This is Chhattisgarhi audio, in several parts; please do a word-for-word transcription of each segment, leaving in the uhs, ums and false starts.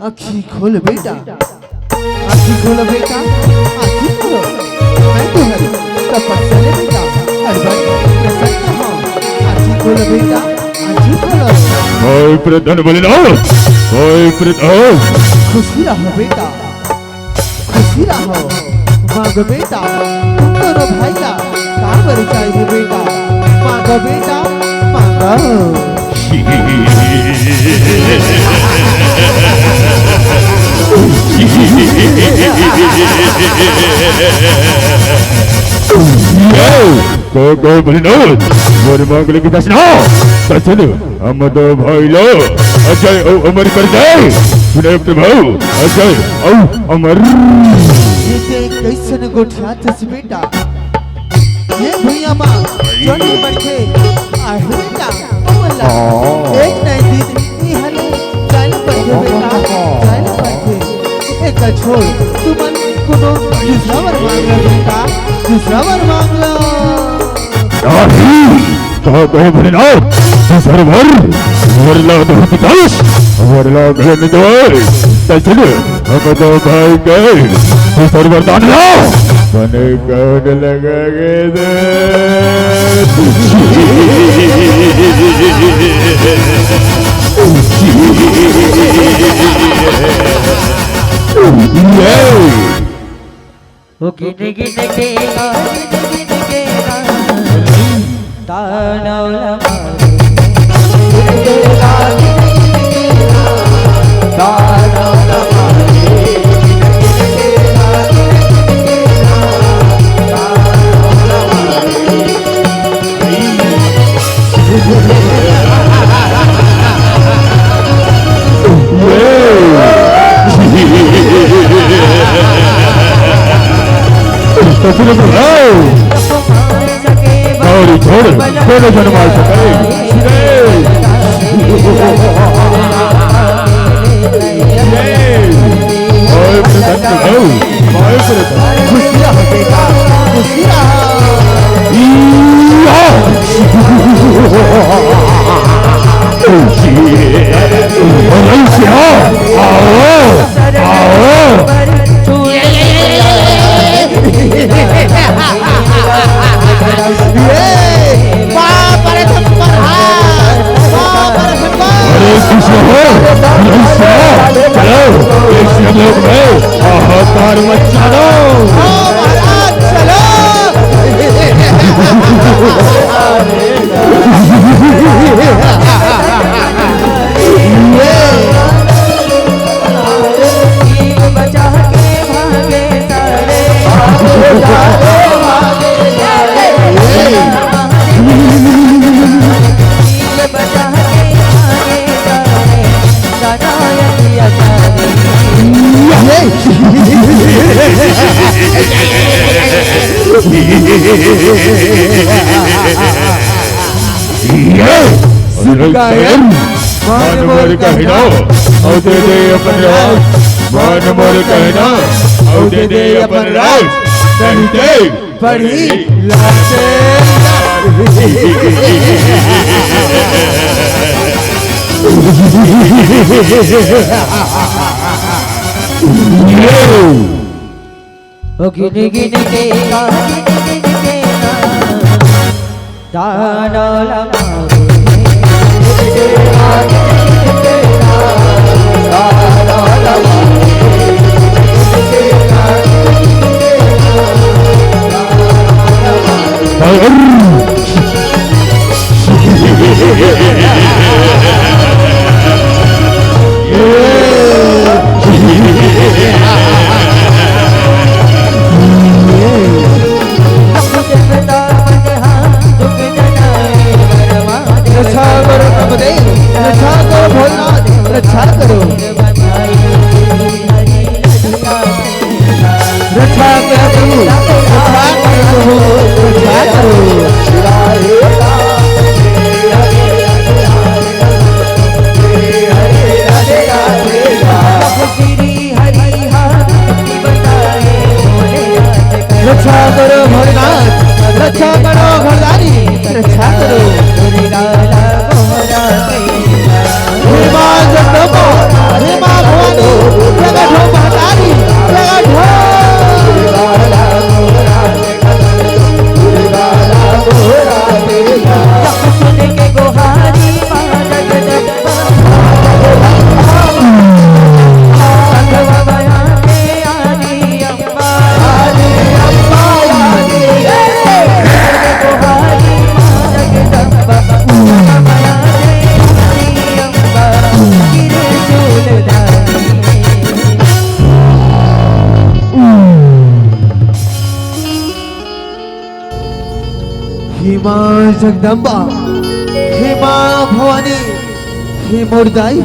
आँखी खोल बेटा, आँखी खोल बेटा, आँखी खोल। मैं तो हर तपस्या ले बेटा, हर बार प्रसन्न हो। आँखी खोल बेटा, आँखी खोल। ओए प्रधान बोले ना, ओए प्रधान। खुशी रहो बेटा, खुशी रहो। मांगो बेटा, तुम दोनों भाई ला का बर चाहिए बेटा? मांगो बेटा, मांगो। को, को बोले ना, मोर मांग लेके दस ना, दस ना। हम दो भाई लो, अजय अउ अमर कर दे। सुने प्रभु, अजय अउ अमर। ये देख कइसन गोठियात हस बेटा। ये भुइयां मा जोन भी बढ़थे, आहे बेटा, ओमन ला। हाँ। एक नहीं दिन, ई हले, जाए ला पड़थे बेटा, जाए ला पड़थे। एकर छोड़, तुमन कोनो दूसरा वर मांग लो बेटा, दूसरा वर मांग लो। नहीं, कहा कहे भोलेनाथ, दूसर वर, वर ला दो पिताश, वर ला गले में दो, तै चल, हम दो भाई के, दूसर वरदान ला, बने कौन लगा के दे। ये। ओ गिन गिन के गा, गिन गिन के गा, ताना वाला मारे। गिन गिन के गा, गिन गिन के गा, ताना वाला मारे। गिन गिन के गा, गिन गिन के गा, ताना वाला मारे। और छोड़, छोड़ जन मार सके। ओए प्रधान प्रभु, ओए प्रधान। खुशी रहो बेटा, खुशी रहो। या। अरे क्या? आओ, आओ। ये, बाप रे, थप्पड़, हाँ, बाप रे, थप्पड़। अरे कृष्ण हो, कृष्ण, चलो, कृष्ण लोग में हाहाकार मचा दो। हाँ, महाराज, चलो। ये सिंगायन, मान मोर कहना, अउ दे दे अपन राज, मान मोर कहना, अउ दे दे अपन राज, नहीं ते पड़ी लाते। ओ गिन गिन के ना, गिन गिन के ना, दाना लमावे। रक्षा करो प्रभुदेव, रक्षा करो भोलेनाथ, रक्षा करो। रक्षा करो प्रभु, रक्षा करो प्रभु, रक्षा करो। रक्षा करो भोलेनाथ, रक्षा करो भंडारी, रक्षा करो। हे माँ जगदम्बा, हे माँ भवानी, प्रगट हो महतारी, प्रगट हो। हे माँ जगदम्बा, हे माँ भवानी, हे मोर दाई,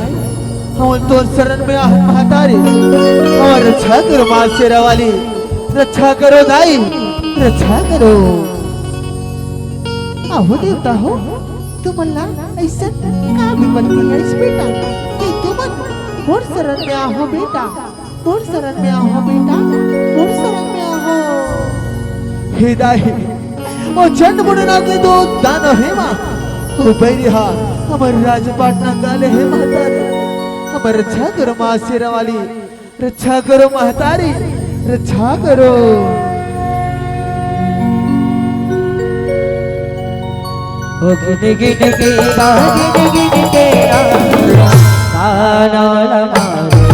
हमन तोर शरण में आहन महतारी, हमर रक्षा करो माँ शेरा वाली, रक्षा करो दाई, रक्षा करो। आहो देवता हो, तुमन ला अइसन का विपत्ति आइस बेटा कि तुमन मोर शरण में आहो बेटा? मोर शरण में आहो बेटा, मोर शरण में आहो। हे दाई, ओ चंड मुंडना के दो दानव हे माँ, ओ बैरिहा हमर राजपाट नंगाले हे महतारी, हमर रक्षा करो माँ शेरा वाली, रक्षा करो महतारी, रक्षा करो। ओ गिन गिन के ना, गिन गिन के ना, ताना लमावे।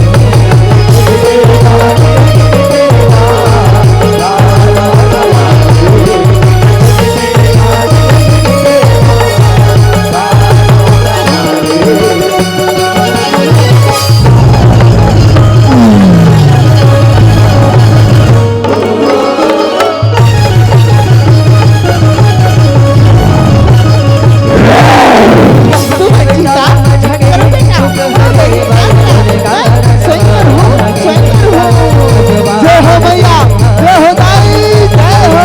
जय हो मैया, जय हो दाई, जय हो।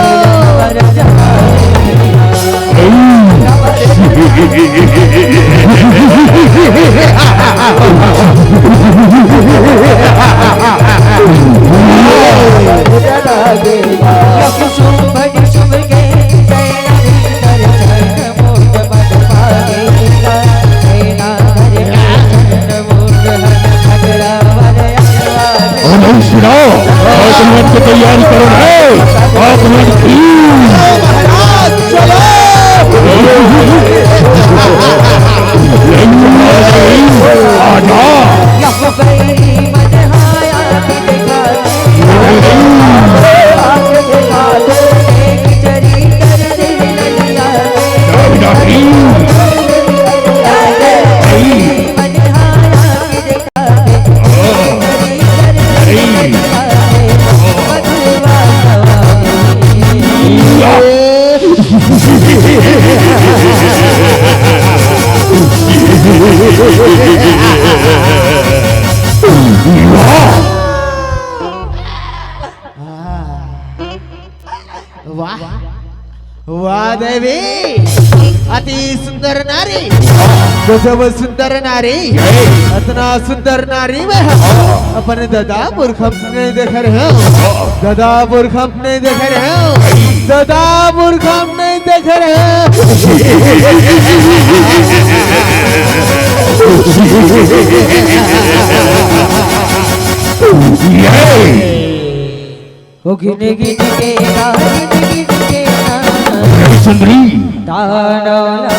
और नहीं सुनाओ, और तुम लोग की तैयारी करो रे, और तुम लोग की महाराज, चलो। आजा। वाह, वाह देवी, अति सुंदर नारी, गजब सुंदर नारी। अतना सुंदर नारी में अपन ददा पुरखा नहीं देखे रहेंव, ददा पुरखा नहीं देखे रहेंव, ददा पुरखा नहीं देखे रहेंव। ओ गिन गिन के गा, गिन गिन के गा। सुंदरी। ताना लगा।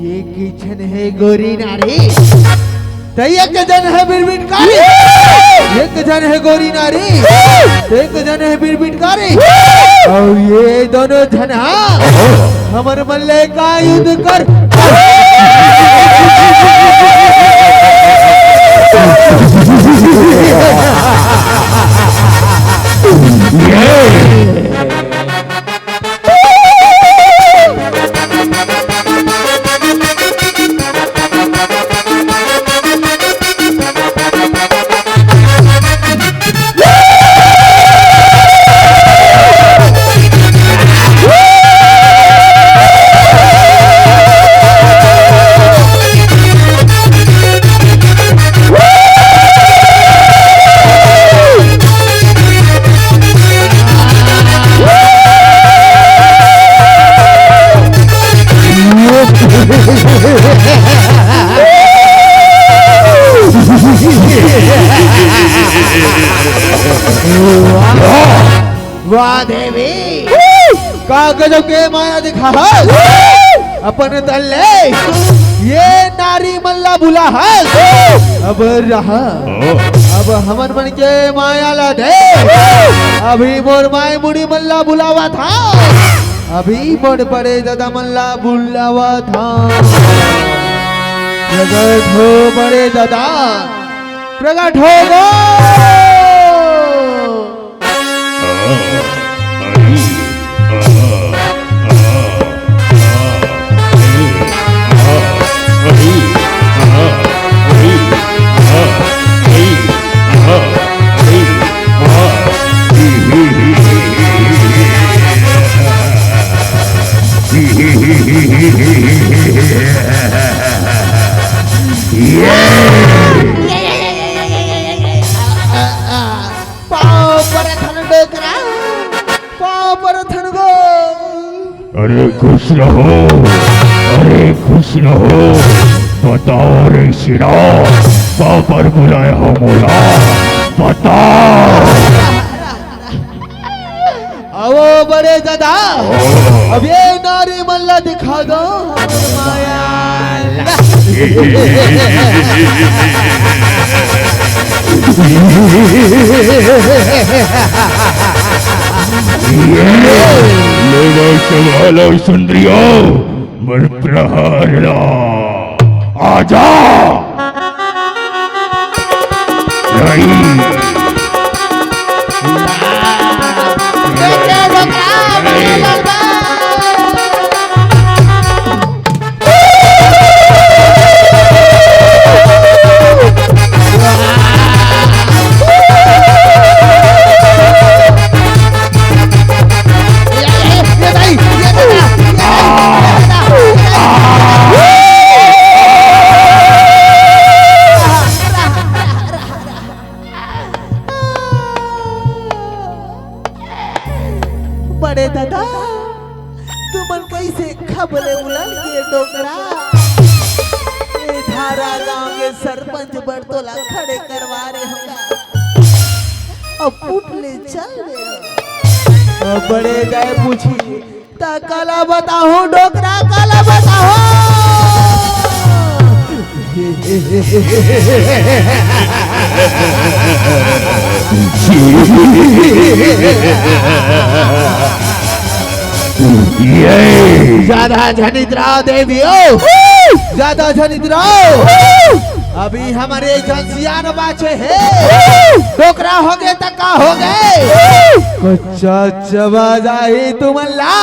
ये किचन है गोरी नारी। त एक झन हे बिरबिटकारी, एक झन हे गोरी नारी, एक झन हे बिरबिटकारी। अउ ये दोनों झन हा हमर मन ले का युद्ध कर। वाह देवी, का गजब के माया दिखा हस अपन तन ले। ये नारी मन ला बुला हस। अब रहा, अब हमन मन के माया ला दे। अभी मोर माय मुड़ी मन ला बुलावत हंव, अभी मोर बड़े ददा मन ला बुलावत हंव। प्रगट हो बड़े ददा, प्रगट हो गो। पाँव परत हन डोकरा, पाँव परत हन गो। अरे खुश रहो, अरे खुश रहो। बताओ रे सिरा, काबर बुलाए हो मोला? बताओ। अवो बड़े दादा, अब ये नारी मन ला दिखा दो हमर माया। ले भाई, संभालो सुंदरियो, मोर प्रहार ला। आजा। नहीं। बड़े दादा, तुमन कैसे खबले उलट गे डोकरा? ए धारा गांव के सरपंच बर तोला खड़े करवा रहे होगा, अब उठ ले चल रहे हो। अब बड़े दाई पूछी, त काला बताहूं डोकरा, काला बताहूं? ये ज्यादा झन इतराव देवी हो, ज्यादा झन इतराव। अभी हमर एक झन सियान बाचे हे, डोकरा होगे त का होगे? कच्चा चबा जाही तुमन ला,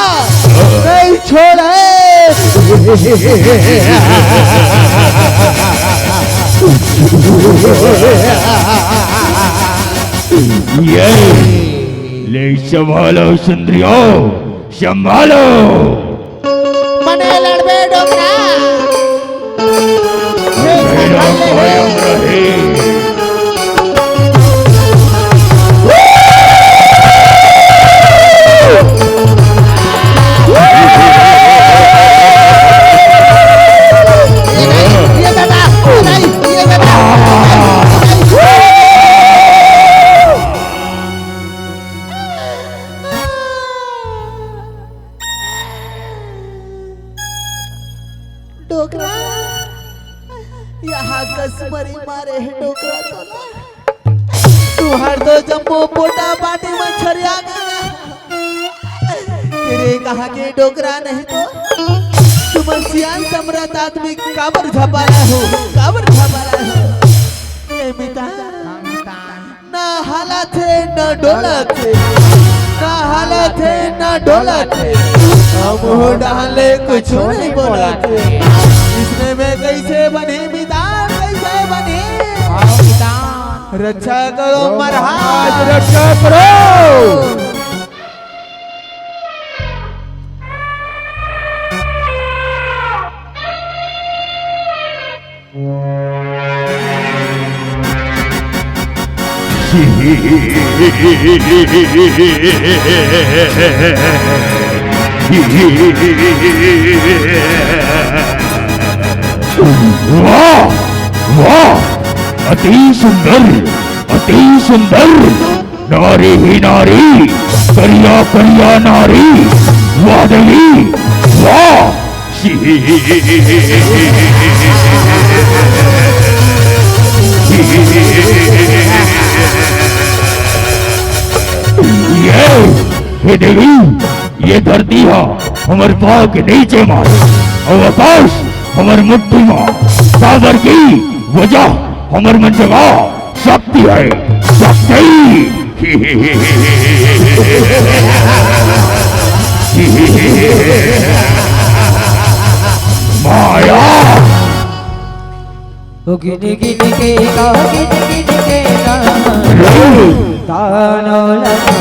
नहीं छोड़े। ये ले, संभालो सुंदरियो, संभालो। मने लड़बे डोकरा। मेरा कायम रहे। ये दादा, नहीं, ये दादा। डोकरा, यहाँ कस मरी मारे हे डोकरा तोला। तुहर तो जम्मो पोटा पाटी म छरिया गे। तेरे कहा के डोकरा नहीं तो तुमन सियान समरथ आदमी काबर झपाला हो, काबर झपाला हो? ए मिता, ना हालत हे, ना डोलत हे, ना हालत हे, ना डोलत हे। हम हो डाले कुछ नहीं बोलत हे। इसने में कैसे बनी मितान, कैसे बनी? रक्षा करो महाराज, रक्षा करो। वाह, वाह, अति सुंदर, अति सुंदर। नारी ही नारी, करिया करिया नारी, वाह देवी, वाह। ये, हे देवी, ये धरती हा हमर पाँव के नीचे मा, अउ आकाश हमर मुट्ठी मा, काबर की वजह हमर मन जगा शक्ति है, शक्ति। माया। ओ गिन गिन के गा, गिन गिन के गा। तानो लगा।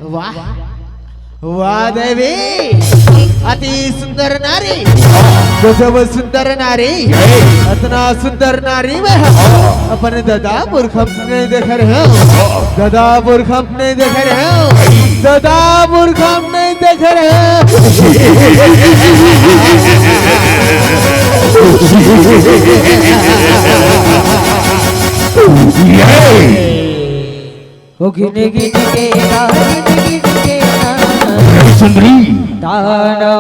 वाह, वाह देवी, अति सुंदर नारी, गजब सुंदर नारी। अतना सुंदर नारी में अपन ददा पुरखा नहीं देखे रहेंव, ददा पुरखा नहीं देखे रहेंव, ददा पुरखा नहीं देखे रहेंव। ओ गिने गिने के तार, गिने गिने के तार। सुंदरी। तारा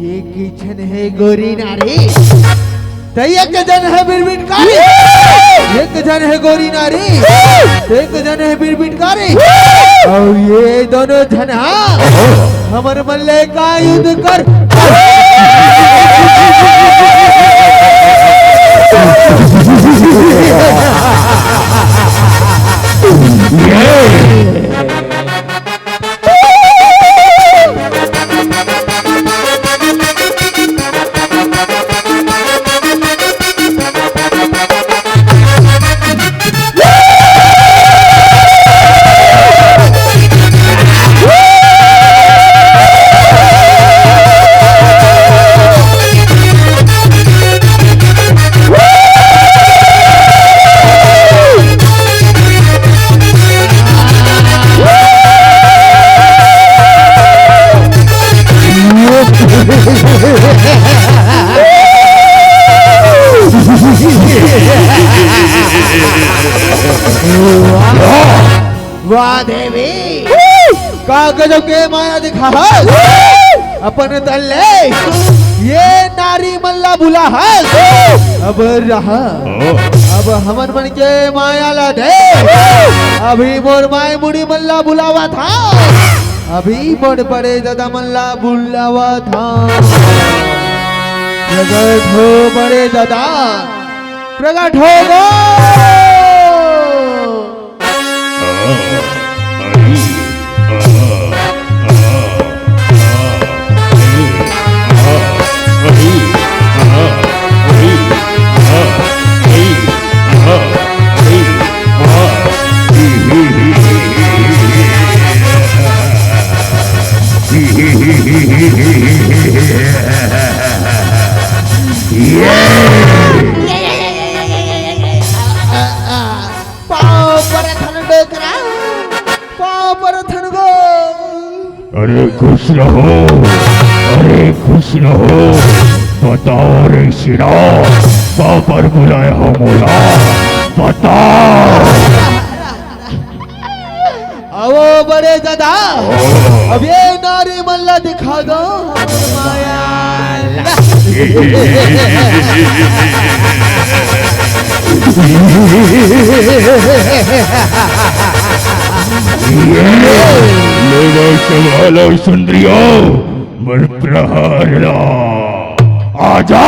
ये किचन है गोरी नारी। त एक जन हे बिरबिटकारी, एक जन हे गोरी नारी, त एक जन हे बिरबिटकारी। अउ ये दोनों झन हा हमर मन ले का युद्ध कर। वाह देवी, का गजब के माया दिखा हस अपन तन ले। ये नारी मन ला भुला हस। अब रहा, अब हमन मन के माया ला दे। अभी मोर माय मुड़ी मन ला बुलावत हंव, अभी मोर बड़े ददा मन ला बुलावत हंव। प्रगट हो बड़े ददा, प्रगट हो गो। पाँव परथन डोकरा, पाँव परथन गो। अरे खुश रहो, अरे खुश रहो। बताओ रे सिरा, काबर बुलाए हो मोला? बताओ। आवो बड़े दादा, अब ये नारी मन ला दिखा दो माया। ले भाई, संभालो सुंदरियो, मोर प्रहार ला। आजा।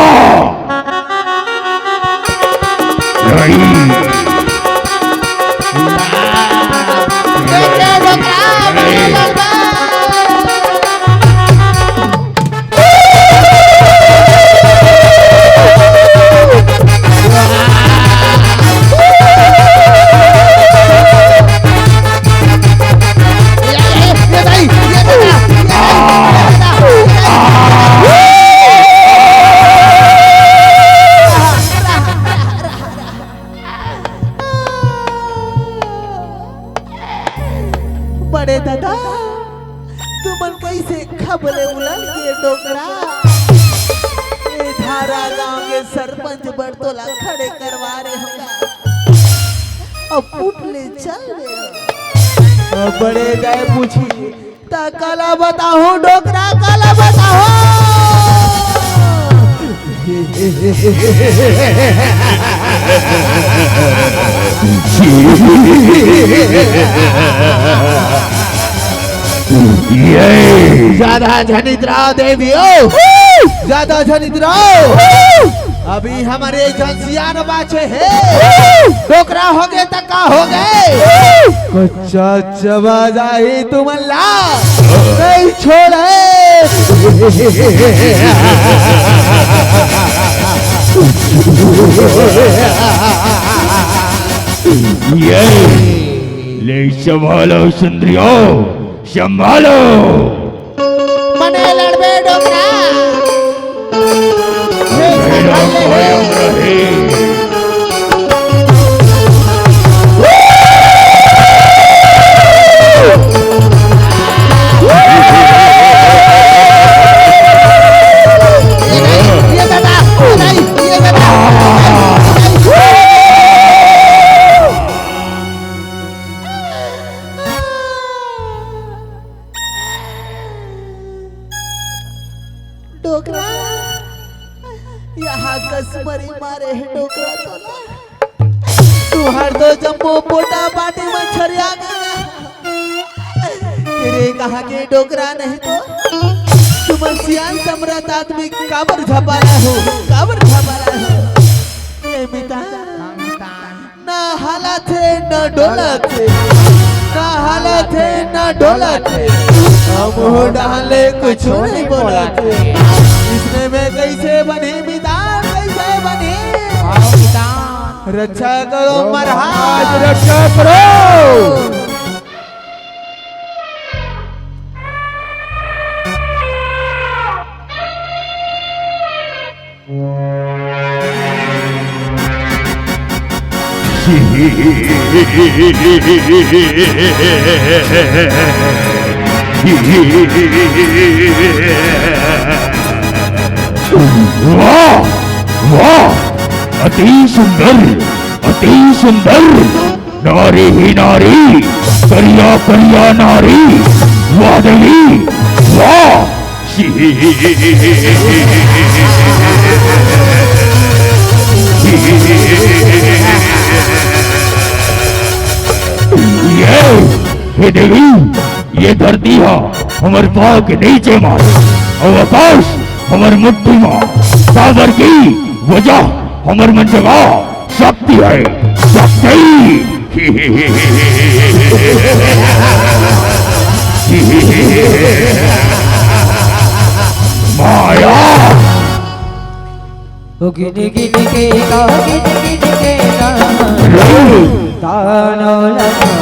बड़े दादा, तुमन कैसे खबले उलट के डोकरा? ए धारा गांव के सरपंच बर तोला खड़े करवा रहे हंव। अब उठ ले चल ले। अब बड़े दाई पूछही, त काला बताहूं डोकरा, काला बताहूं? ये। ज्यादा झन इतराव देवी ओ। ज्यादा झन इतराव। अभी हमरे झन सियान बाचे हे। डोकरा होगे त का होगे? कच्चा चबा जाही तुमन ला। नहीं छोड़े। ये। ले संभालो सुंदरियो, संभालो। मने लड़बे डोकरा। मेरा भयम रहे। ये दादा, ये दादा। डोकरा, यहाँ कस मरी मारे हे डोकरा तोला। तुहर तो जम्मो पोटा पाटी में छरिया गया। तेरे कहाँ के डोकरा नहीं तो तुमन सियान समरथ आदमी काबर झपाला हो, काबर झपाला हो? ए मिता। ना हालत हे, ना डोलत हे, ना हालत हे, ना डोलत हे। हम हो डाले कुछ नहीं बोलत हे। इसने में कैसे बनी मितान, कैसे बनी? रक्षा करो महाराज, रक्षा करो। वाह, वाह, अति सुंदर, अति सुंदर। नारी ही नारी, करिया करिया नारी, वाह देवी, वाह। ये, हे देवी, ये धरती हा हमर पाँव के नीचे मा, अउ आकाश हमर मुट्ठी मा, काबर की वजह हमर मन जगा शक्ति हे, शक्ति। माया। ओ गिन गिन के गा, गिन गिन के गा। तानो लगा।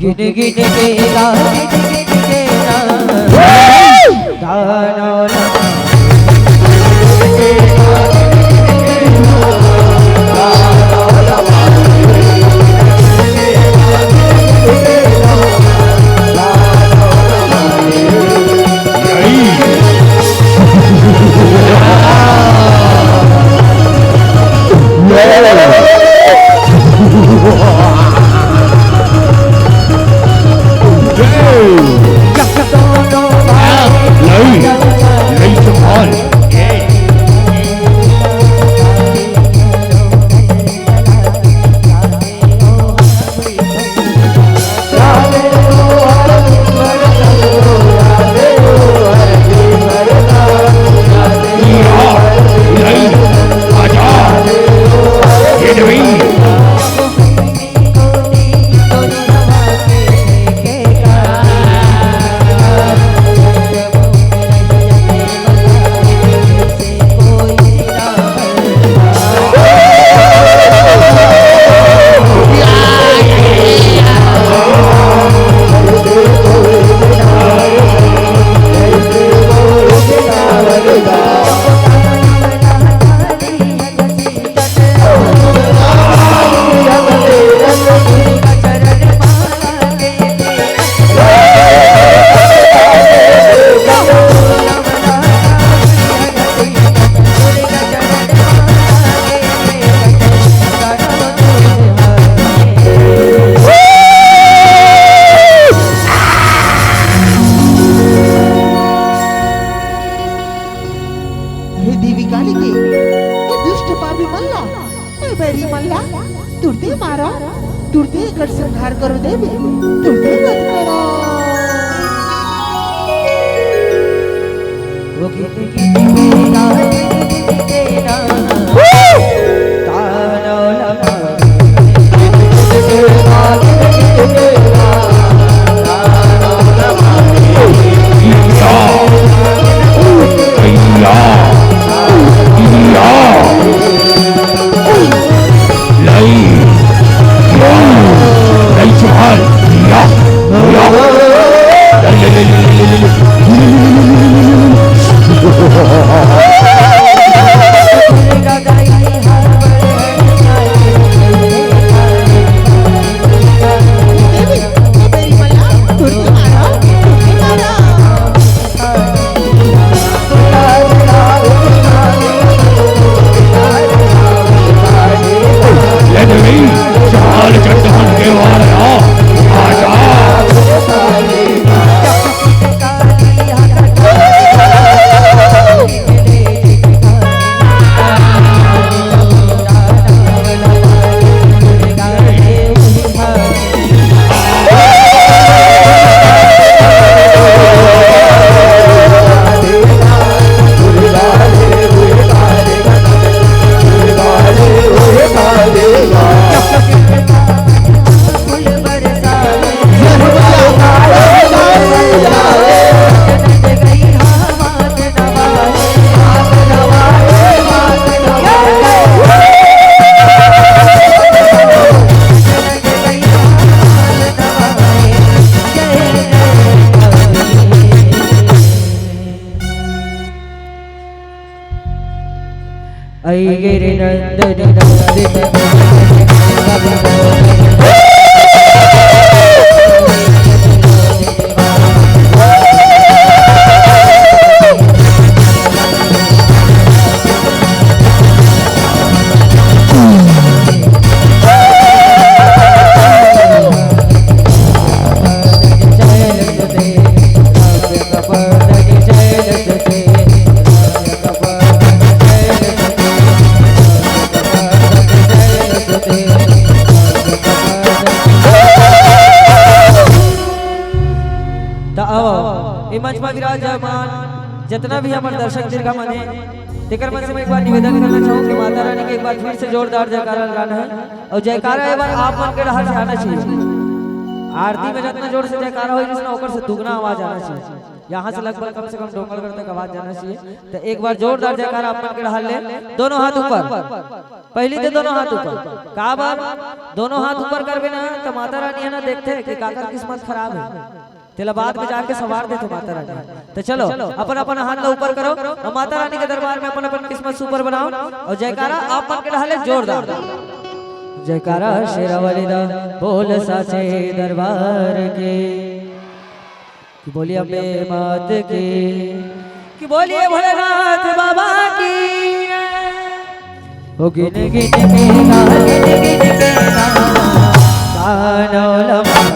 गिन गिन के गा, गिन गिन के गा। दाना हे देवी काली के, ए दुष्ट पापी मन ला, ए बैरी मन ला, तुरते मारो, तुरते एकर संहार करो देवी, तुरते वध करो। त आओ, ए मंच म विराजमान जतना भी हमर दर्शक दीर्घा मन हे, तेकर मन से मैं एक बार निवेदन करना चाहूँ कि माता रानी के एक बार फिर से जोरदार जयकारा लगाना है और जयकारा एक बार आप मन के डहर से आना चाहिए। आरती में जितना जोर से जयकारा होई ना, ओकर से दुगना आवाज आना चाहिए। यहाँ से लगभग कम से कम डोंगरगढ़ तक आवाज जाना चाहिए। तो एक बार जोरदार जयकारा आप मन के डहार ले, दोनों हाथ ऊपर। पहली तो दोनों हाथ ऊपर। काबर? दोनों हाथ ऊपर करबे ना, तो माता रानी है ना, देखते हैं कि काकर किस्मत खराब है, तेला बाद में जाके सवार देथे माता रानी। तो चलो, अपन अपन हाथ ला ऊपर करो और माता रानी के दरबार में अपन अपन किस्मत सुपर बनाओ और जयकारा आप मन के डहार ले जोरदार। जयकारा शेरा वाली दा बोल साचे दरबार के, कि बोलिए अम्बे मात की, कि बोलिए भोलेनाथ बाबा की। ओ गिन गिन के गा, गिन गिन के गा, गानो लमा।